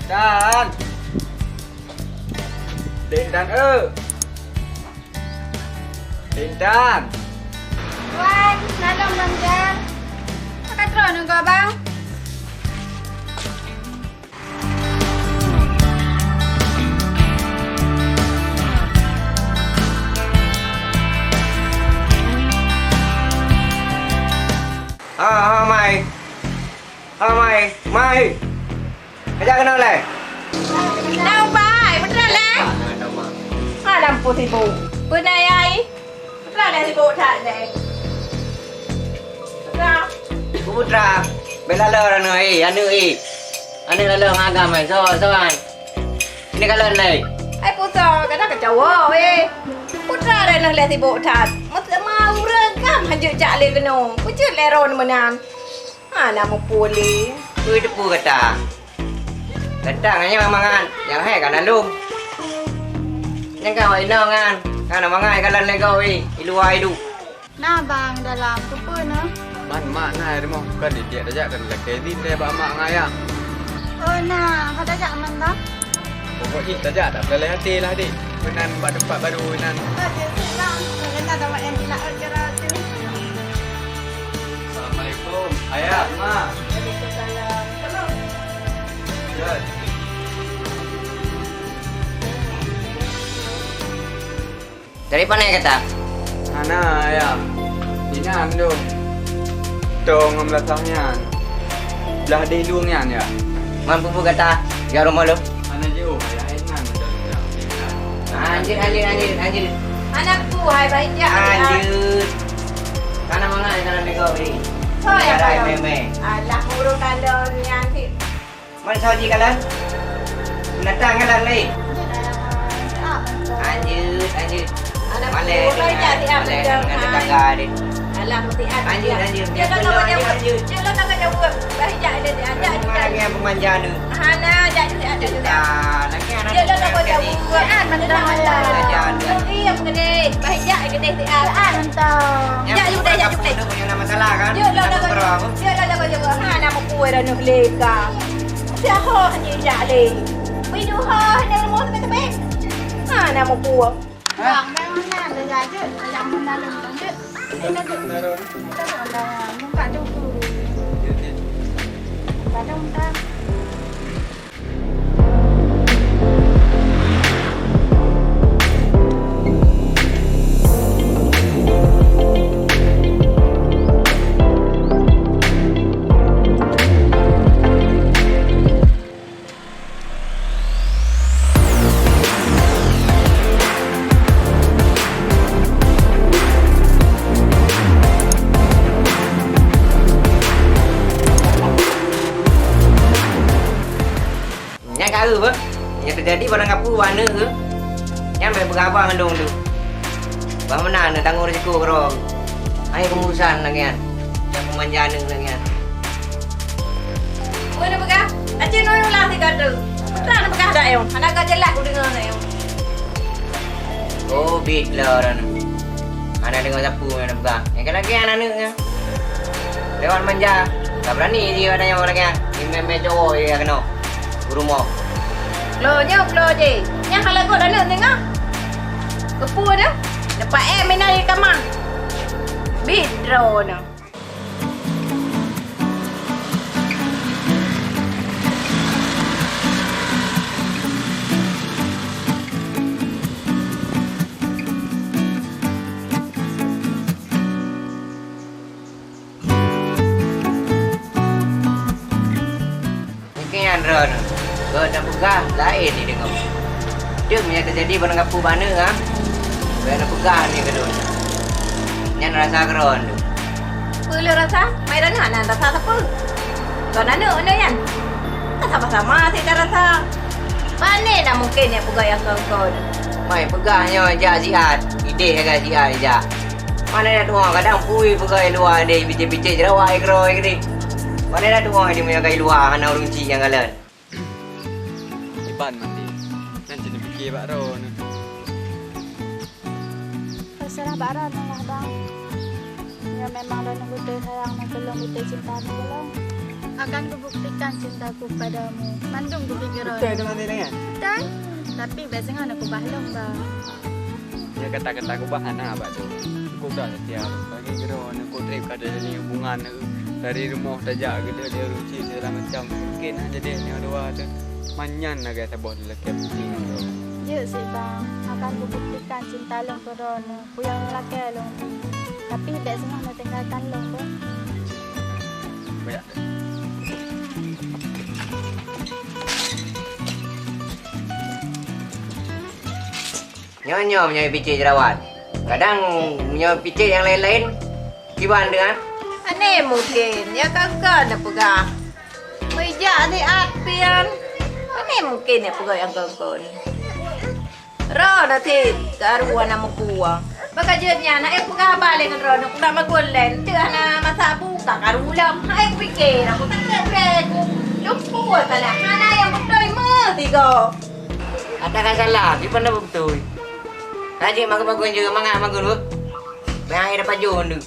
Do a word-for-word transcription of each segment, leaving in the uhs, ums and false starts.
Intan! Dek Intan, eu! Dek Intan! Wan, na lôn, Bang Jan. Ka troh nyoe, Bang. Ha, ha, mai. Ha, mai. Mai. Kajak keunoe lé. Na, Bai, beutôi lé. Ha, lam peue sibuk. Peue na, Yai? Peue na sibuk that lé? Peue na? Putra, bèk laloe droeneuh, eh, aneuk, eh. Aneuk laloe ngon agam, eh. Soe, soe, eh? Ini kalon, eh. Ai, peue soe, kadang keucawa, eh. Putra droeneuh lé sibuk that. Meuteumé ureueng agam hanjeuet jak lé keunoe. Peue jeuet lé droeneuh meunan. Hana muphom lé. Peue teupeu gata? Gata ngon nyang mangat, nyang hai ka na lom. Nyang ka awak inong nyan, ka na mangat ikalon lé gob i, i luwa i duek. Na bang dalam, keupeue na? Man mak na i rumoh, kon didiek tajak, kon lakèe izin lé bak mak ngon ayah. Oh na, ka tajak man bang? Pokok jih tajak, tak peulalai até lah dek. Meunan bak teumpat barô inan. Oh, jeuet bang. Meunan tamat nyang jilaôt keu rot tu. Assalamualaikum. Ayah, Ma. Waalaikumsalam. Ya. Dari pane gata? Hana, Ayah. Inan dong. Tong ngon beulasang nyan. Blah deh lueng nyan, ya. Man peue gata? Ya rumoh lôn. Hana jiôh, Ayah. Inan dong. Lanjut, lanjut, lanjut, lanjut. Hana peue hai, bahi jak, Ayah. Lanjut. Kana mangat, kana nego bri. Oh, ya, Ayah. Meme. Alah, ureueng kandong nyan cit. Man soe jikalon? Binatang kalon lé. Lanjut, lanjut. Malèe, malèe dengan tetangga deh. Alah, meusiat. Lanjut, lanjut. Jeuet lôn tanggung jaweueb. Jeuet lôn tanggung jaweueb. Bah jak deh, jak deh. Mana lagi yang pemanja tu? Hana, jak deh, jak deh. Ah, lagi anak. Jeuet lôn tanggung jaweueb. An, mantong. Pemanja tu. Ui, yang gede. Bah jak gede siat. An, mantong. Jak deh, jak deh. Punya nama salah kan? Jeuet lôn tanggung jaweueb. Jeuet lôn tanggung jaweueb. Hana meupeue dah neuh lé ka. Siaho hana jak lé. Bri duho hana rumoh teubiet-teubiet. Hana muphom. Bang, bang, mana ada jajak? Yang mana lom jajak? Ini jajak. Kita tak ada. Muka dulu. Kadang tak. Nyan ka eu beuh. Nyang teujadi barang kapeue bak aneuk eu. Nyan bèk beugabah ngon lôn deuh. Bah meunan neutanggong risiko keudroe. Hai keumurusan lagèe nyan. Nyang peumanja aneuk lagèe nyan. Peue neupeugah? Aci nyoe ulah sigoe teuk. Peue neupeugah dak nyoe? Hana ka jeulaih kudeungoe nyoe. Oh, bit lé ureueng nyoe. Hana deungoe sapeue nyang neupeugah. Nyang ka lagèe aneuk nyan. Lewat manja. Ka beurani jih awak tanyoe lagèe nyan. Imè-imè cowok jih keunoe. U rumoh. Lo nyoe, lo jih. Nyang hana lagot aneuk deungoe. Keupeue dah? Leupah eh meunan di kama. Bit droeneuh. Nyan droeneuh, bèk neupeugah laén jideungoe. Teuk meunyo teujadi barang kapeue bak aneuk, ha? Bèk neupeugah nyoe keu lôn. Nyan rasa keudroe lôn. Peue lôn rasa? Mai droeneuh hana rasa sapeue. Kon aneuk, aneuk nyan. Ka sama-sama sit tarasa. Pane na mungken nyan peugah nyang kon-kon. Mai peugah nyoe jak siat. Idéh lagèe siat jak. Mana ada tuha kadang pui peugah luwa deh, picit-picit jerawat keudroe keudeh. Mana ada tuha di meunyo kai luwa hana ureueng chik nyang kalon. Iban mandi. Nyan cit pike bak droeneuh. Terserah bak droeneuh lah, Bang. Ya memang droeneuh beutôi sayang ngon keu lôn, beutôi cinta ngon keu lôn. Akan kubuktikan cintaku padamu. Mandum kupiké droeneuh. Beutôi teuma nilai nyan? Beutôi. Tapi bèk singoh na kubah lom, Bang. Nyoe kata-kata kubah hana bak tu. Kudang setiap bagi droeneuh, kutrép ka dari hubungan dari rumoh tajak keudeh, dari ruci segala macam. Mungkin jadi nyoe dua tu. Manyan lagèe saboh lelaki putih tu. Jeuet sit, Bang. Akan kubuktikan cinta lôn keu droeneuh. Peue nyang lakèe lôn. Tapi bèk singoh neutinggalkan lôn, Bang. Banyak tu. Nyoe, nyoe meunyoe picék jeurawan. Kadang meunyoe picék nyang laén-laén, kiban deungon. Ané mungken, ya kan-kan neupeugah. Meujak siat pian. Ané mungken neupeugah nyang kon-kon. Droeneuh sit, karu hana meukuah. Baka jeuet nyan, hana ék peugah haba lé ngon droeneuh, kudak magun lé, teuh hana masak bu, ka karu lom. Hana ék pike, aku tak ék pike, ku lumpu salah. Hana nyang beutôi meusigoe. Ata ka salah, kiban na beutôi. Ka jeuet magun-magun jeuet, mangat magun, weh. Bèk hana dapat jeuet.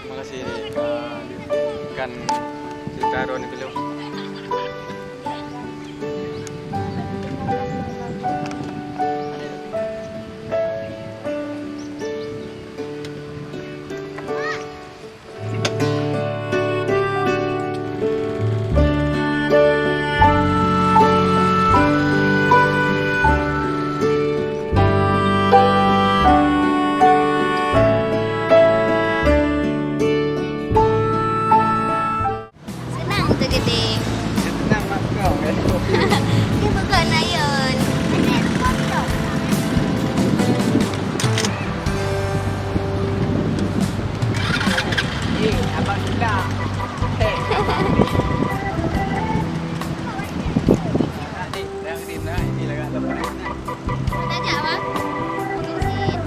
Makasih, Dek. Ah, kan cerita droeneuh dulu. Seunang teuh geude. Seunang mak kong, eh. Dia bukan Nayon. Eh, abang Sula. Hei, abang. Nah, ni, nah, ni, nah, ini lah, kat depan. Tajak, bang. Tunggu sini.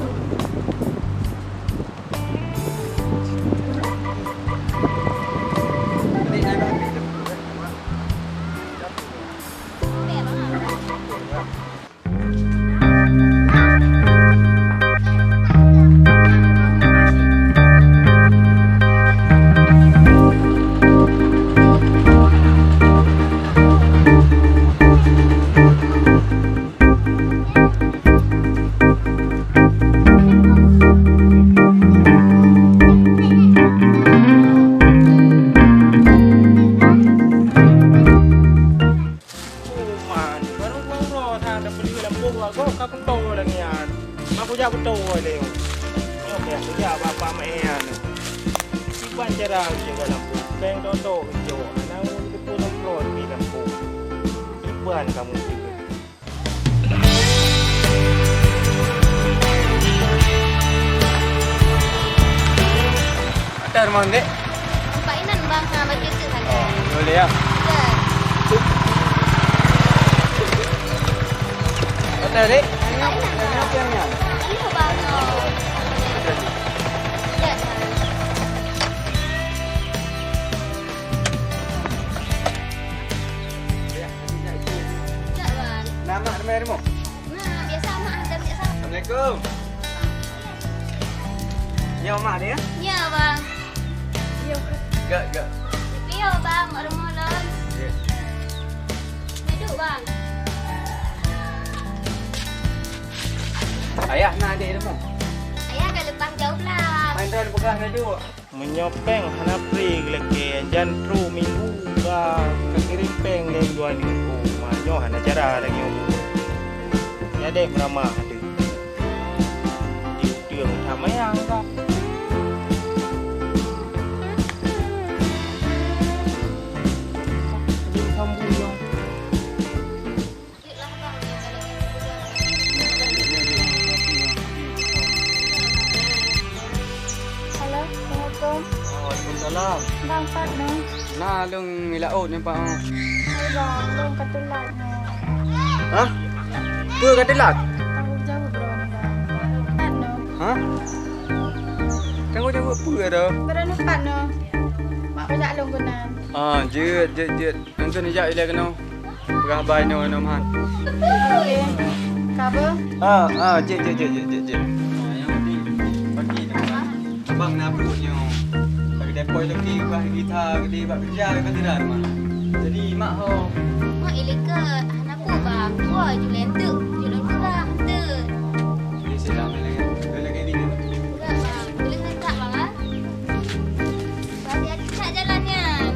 Uma, baru uroe-uroe that tapeuleueh lampôh, gob ka kuto lagèe nyan. Ma kujak kuto lé. Nyoe kujak bapak mak nyan. Kiban cara jaga lampôh. Pèng toto jok. Hana ureueng teupeue lampôh, pih lampôh. Kiban kamoe jaga. Ada rumah, Dek? Nampak inan, Bang, ha, bagi tu kan. Oh, boleh ya. Ya. Ada, Dek? Nampak inan, Bang. Ada, Bang. Ya, Bang. Ya, Bang. Nama rumah rumah? Nah, biasa mak ada biasa. Assalamualaikum. Nyoe mak dia? Ya, Bang. Gak, gak. Iya, Bang, mak rumah lon. Ya. Duduk, Bang. Ayah nak adik rumah? Ayah dah lepas Dan peugah na duek. Meunyoe péng hana pri geulakée, jan trok minggu ka, ka kirém péng lé dua minggu. Ma nyoe hana cara lagée nyoe. Nyadek meuramah teuh. Di uteueng that mayang ka. Di sambung nyoe. Halo, assalamualaikum. Waalaikumsalam. Bang, pat nyoe? Na, lôn milaôt nyoe, Pak. Hai, Bang, lôn ka teulat nyoe. Hah? Peue ka teulat? Tanggong jaweueb droeneuh, Bang. Pat nyoe? Hah? Tanggong jaweueb peue dah? Droeneuh pat nyoe. Mak kajak lôn keunan. Ah, jeuet, jeuet, jeuet. Nyan keuh neujak ilée keunoe. Peugah haba inoe, inoe meuhan. Oke. Ka beuh? Ah, ah, jeuet, jeuet, jeuet, jeuet, jeuet, jeuet. Ah, nyang penting, pagi dah, Bang. Abang na buet nyoe. Bagi depoe lagi, bah, kita gede bak kerja, ka tidak, Mak. Jadi, Mak ho. Mak, ilée ke, hana peue, Bang. Dua ju lentuk, ju lentuk lah, tu. Jadi, saya dah lagi, dah lagi ni. Enggak, Bang. Boleh minta, Bang, ah? Hati-hati nak jalan nyan.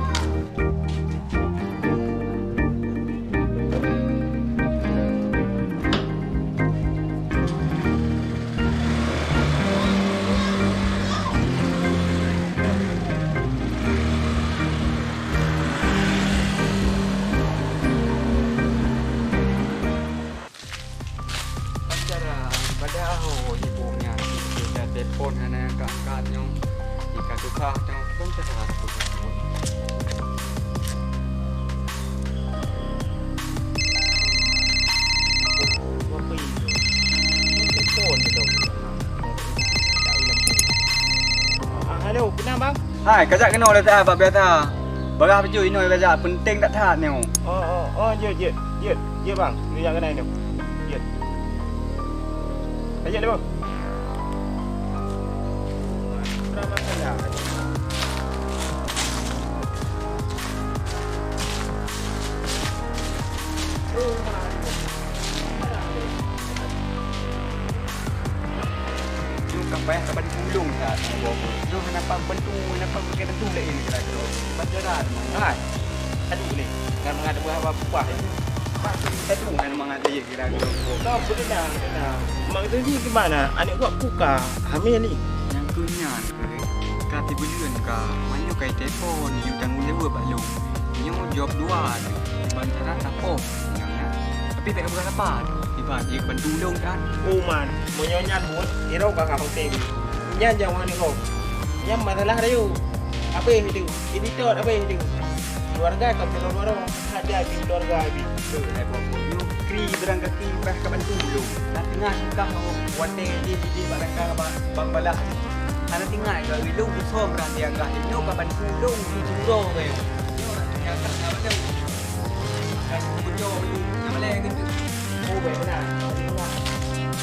Cara pada aho ibu nyan, kita telepon hana angkat-angkat nyoe, jika susah nyoe, kan cara aku telepon. Telepon dulu. Ah, halo, kenapa, Bang? Hai, kajak keunoe lé that bak biasa. Bagah bacut inoe kajak, penting that-that nyoe. Oh, oh, oh, jeuet, jeuet, jeuet, jeuet, Bang. Neujak keunoe nyoe. Jeuet. Kajak deh, Bang. Nyoe ka payah ka bantu lôn that. Nyoe hana payah bantu, hana payah bagi bantu laén kira-kira. Pacaran, hai. Aduh lé. Ngan mangat buah apa pupah ni. Aduh, ngan mangat dia kira-kira. Kau benar, benar. Maksudnya gimana? Aneuk gua buka hamil ni. Nyang keu nyan. Ka sibuleuen ka, meunyoe ka itelepon, yue tanggong jaweueb bak lôn. Nyoe job dua, ban cara sapoh, nyan, nyan. Tapi bèk kapeugah sapat, iban jih bantu lôn kan. Oh man, meunyoe nyan buet, irong ka ka penting. Nyan nyang wani kau. Nyan masalah rayeuk. Habéh itu, ini tot habéh itu. Keluarga ka peunoh-noh. Hajat di keuluwarga jih. Keu hai boh-boh nyoe kri beurangkaki bah ka bantu lôn. Na teungoh sukah watèe jih idéh bak rangka bak bang balah. Hana teuingat keu lôn usom rang di anggah nyoe ka bantu lôn di juro keu nyoe. Nyoe rang di anggah na bandum. Ka kubuco lôn. Nyang malèe keu tu. Oh, baik beuna. Baik beuna.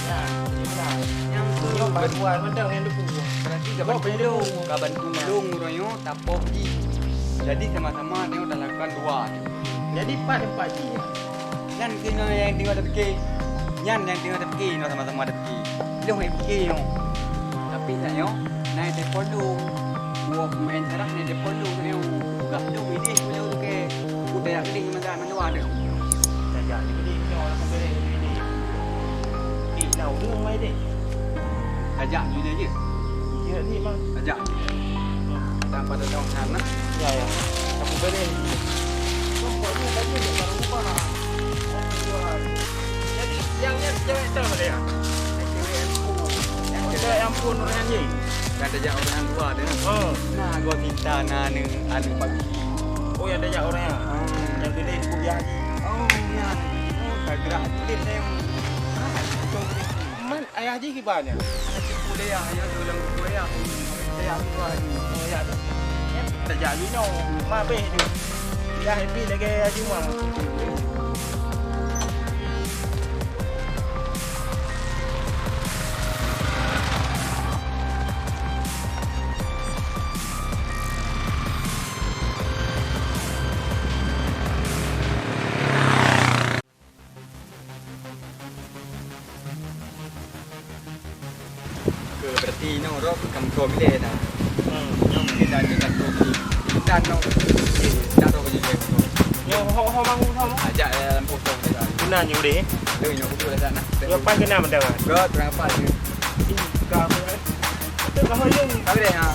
Ya, baik beuna. Nyang tu nyoe bantuan mantong nyang duku. Berarti ka bantu lôn. Ka bantu lôn uroe nyoe. Tapoh jih. Jadi sama-sama tanyoe talakukan dua. Jadi pat teumpat jih? Nyan keuh nyang teungoh tapike. Nyan nyang teungoh tapike nyoe sama-sama tapike. Lôn hana pike nyoe. Tapi tanyoe na telepon lôn. Buet peumaén sarah na telepon lôn tanyoe. Peugah lôn idéh meunyoe teuke. Udah yak idéh mantong. Dua deh. Tajak ni beli nyoe aku beli ni. Eh, dah ureueng mai deh. Tajak ni deh je. Iya ni, Bang. Tajak. Dan pada tahun sana. Ya, ya. Aku beli. Nampak ni tadi dia baru ubah. Jadi, yang ni cewek tu dia. Cewek yang pun. Yang cewek yang pun orang ni. Kan tajak orang dua dia. Oh. Nah, gua cinta na ni anu pagi. Oh, yang tajak orang ya. Hmm. Yang gede kuliah ni. Oh, ya. Oh, tak gerak. Dia saya. Man, ayah jih kiban nyan? Ayah jih kuliah, ayah tu dalam kuliah. Ayah kiban. Oh, ya tu. Tajak jinoe, ma beh tu. Yah happy lagèe ayah jih ma. Oke, berarti inoe rot ka meuko ilèe na. Kan nong. Okey, dah tahu baju dia. Nyoe ho, ho mangu ho. Ajak dalam foto kita. Guna nyoe deh. Dia nyoe foto dah sana. Dia apa kena mendengar? Gua terang apa dia? Ih, kamu. Itu kau yang. Kau deh, ha.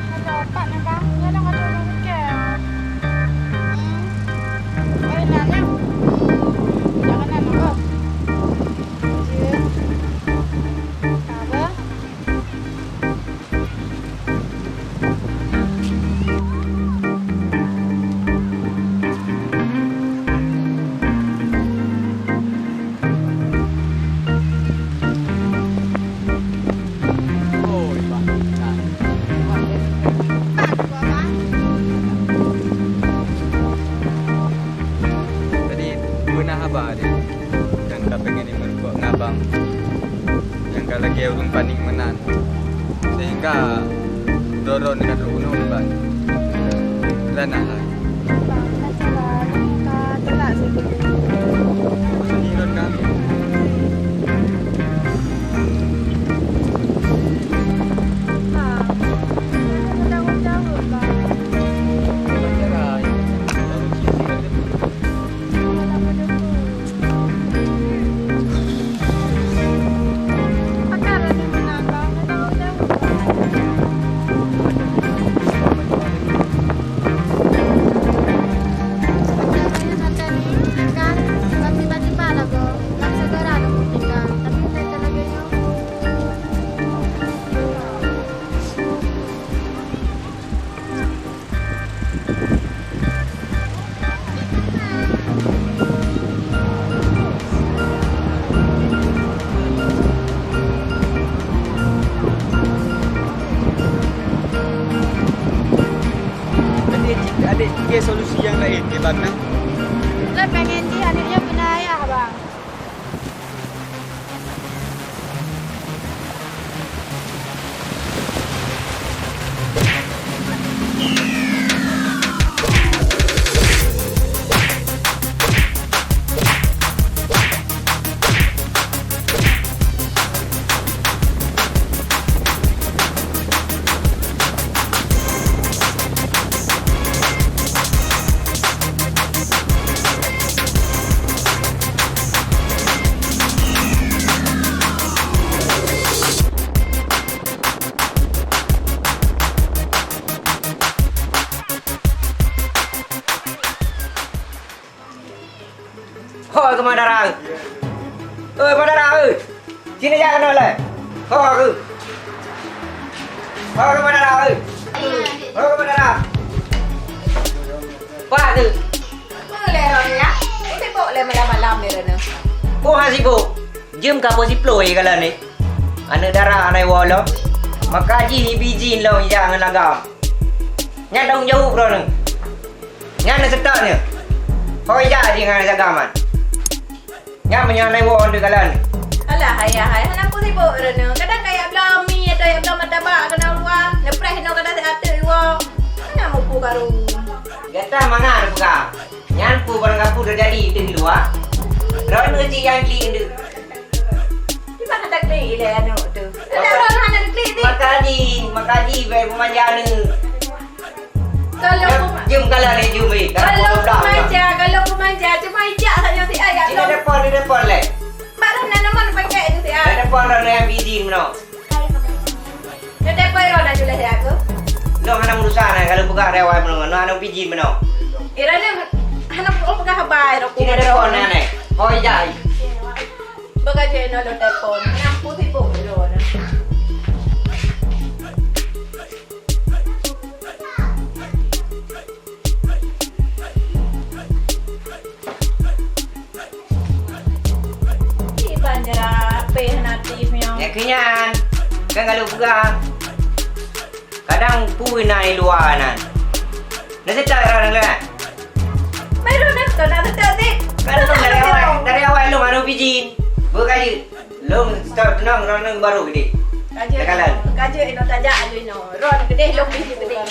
Hello, Pak Nabang. Nyoe nang atoe ureueng bukée. Hmm. Oh, inan nyoe. Jangan nang nanggroe. Jeuet. Apa? Jadi, peue na haba deh nyang ka pengen imeureumpok ngon abang nyang ka lagée ureueng panik meunan, sehingga droe-droe neukalon bunoe ban. Rana hai. Bang, na cara ka teulat sikit. Sunyi rot kami. Bang, ka tanggung jaweueb, Bang. Bang, cara, ya. Baru sisi ada. Adik, adik, ke solusi nyang laén, ke bang, nah? Lôn pengen jih aneuk nyoe keuneuk ayah, Bang. Hoi, keumadara! Oi, madara, oi! Sini jak keunoe lé! Ho keuh! Ho keuh, madara, oi! Ho keuh, madara! Pat keuh! Peue lé droeneuh nyan? Sibok lé malam-malam lé droeneuh. Peue hana sibok? Jeuem ka poh siploh lé kalon nyoe. Aneuk dara hana iwoe lom. Maka jih ibi jih lom ijak ngon agam. Nyan tanggong jaweueb droeneuh. Nyan neuseutôt nyoe. Ho ijak jih ngon agam nyan. Nyan meunyoe hana iwoe nyoe kalon. Alah, ayah hai, hana peue sibok droeneuh. Kadang ka jak bloe mi atau jak bloe martabak keunoe luwa. Neupreh inoe kadang siat teuk iwoe. Hana muphom karu. Gata mangat neupeugah. Nyan peue barang gapu teujadi di luwa. Droeneuh cit nyang klik deuh. Di mana dah klik ilée aneuk tu? Dah droeneuh hana klik di. Maka ji, maka ji bèk peumanja aneuk. Kalau jeuem, pema-, jeuem kalon lé jeuem weh. Kalau peumanja, kalau peumanja, cuma ijak saja si ayah. Sini telepon, di telepon lé. Mak dah nak nama pakai tu si ayah. Telepon dah yang busy meunoe. Nyoe telepon droeneuh juleh ya aku. Lôn hana urusan, eh, kalau peugah rewai meunoe, nyoe hana pijin meunoe. Eh, droeneuh hana peugah haba, eh, droeneuh. Sini telepon nyan, eh. Hoi, jai. Bagaje nyoe lôn telepon. Hana peue sibok lôn. Iban jera H P hana aktif nyoe. Nyan keuh nyan. Kan ka lôn peugah. Kadang peue na di luwa nan. Neuseutôt droeneuh lé. Baru dah kau nak seutôt sit. Kan lôn dari awai, dari awai lôn hana pijin. Beukaji. Lôn seutôt keunong droeneuh baru geude. Kajeut, kajeut inoe tajak aju inoe. Ron geude lôn pih geude.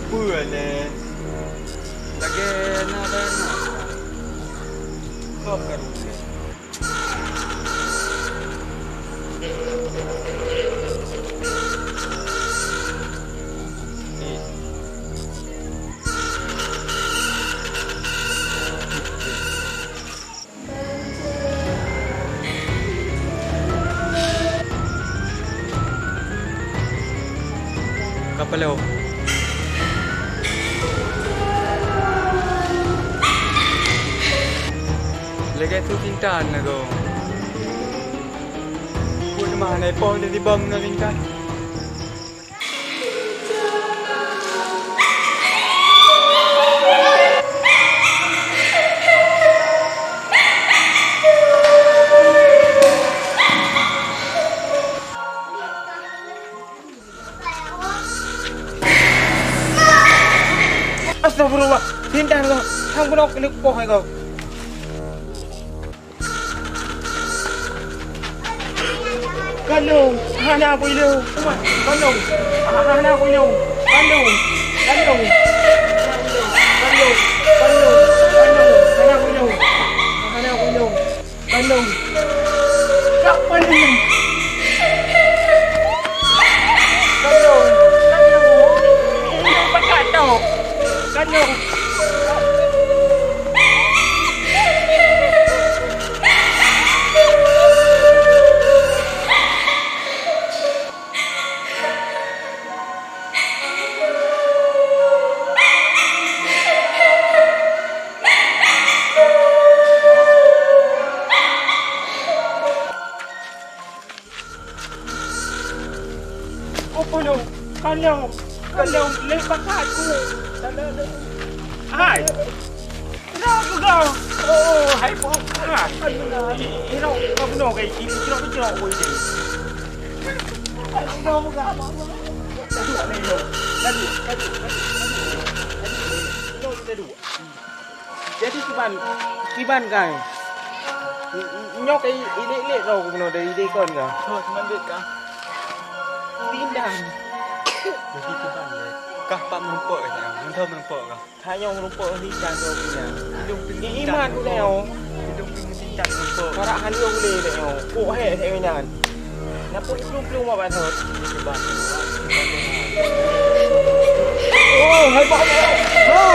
Peue lé? Lagèe na dana Kapalo. Lagèe su Intan lagoe. Buet mah hana ipoh jadi bom ngon Intan. Astagfirullah, Intan kah? Hang bunoe keuneuk poh hai kah? Kandong, hana kuilu. Kandong, hana kuilu. Kandong, kandong. Kandong, kandong, kandong, hana kuilu. Hana kuilu. Kandong. Kapan ni? Kandong, kandong. Ini pakat tau. Kandong. Oh, kandong, kandong, kandong, lepas aku. Hai. Kenapa kau? Oh, hai, po. Ah. Iro, kau bunuh kai, iro, iro, iro, iro. Laju, laju, laju, laju. Laju, laju. Jadi kiban, kiban kai. Nyoe kai ilek-ilek roh bunoe dari dekon ka. Oh, cuman duit ka. Pindah. Jadi kiban deh. Kah pak merumpok ka, mantap merumpok ka. Hanya merumpok hitam tu punya. Hidung tinggi. Iman tu leo. Hidung tinggi hitam merumpok. Karak halu boleh leo. Kok hek hek nyan. Napa plueng-plueng awak bantu? Oh, hai, Pak. Oh.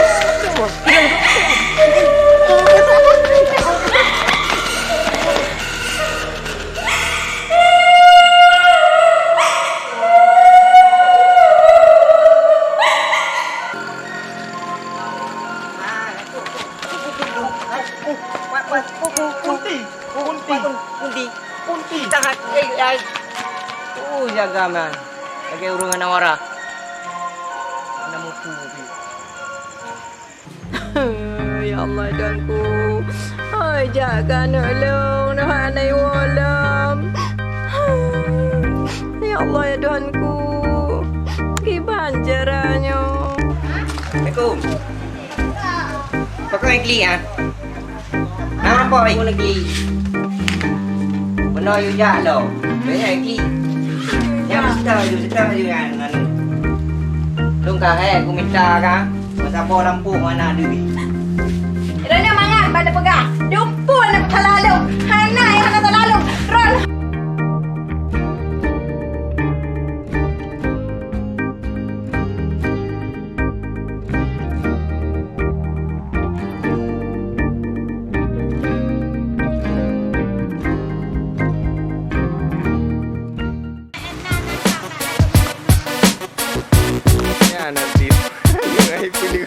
Kunti, kunti, kunti, kunti, tahan, eh, eh. Oh, jaga man. Lagèe ureueng hana wara. Hana mupu. Ya Allah, Tuhanku. Hai, jak keu aneuk lôn, hana iwoe lom. Ya Allah, ya Tuhanku. Kiban cara nyoe. Assalamualaikum. Pakon klik ah? Nama po ibu negeri? Pernah you jak lo. Banyak negeri. Yang mesti you, mesti you kan. Lung kahai aku minta kan. Masa po lampu mana duit. Rena mangat pada pegang. Dumpul nak salah lom. Hana yang hana salah lom. Ron. Ya, nasib. Ai, peuli.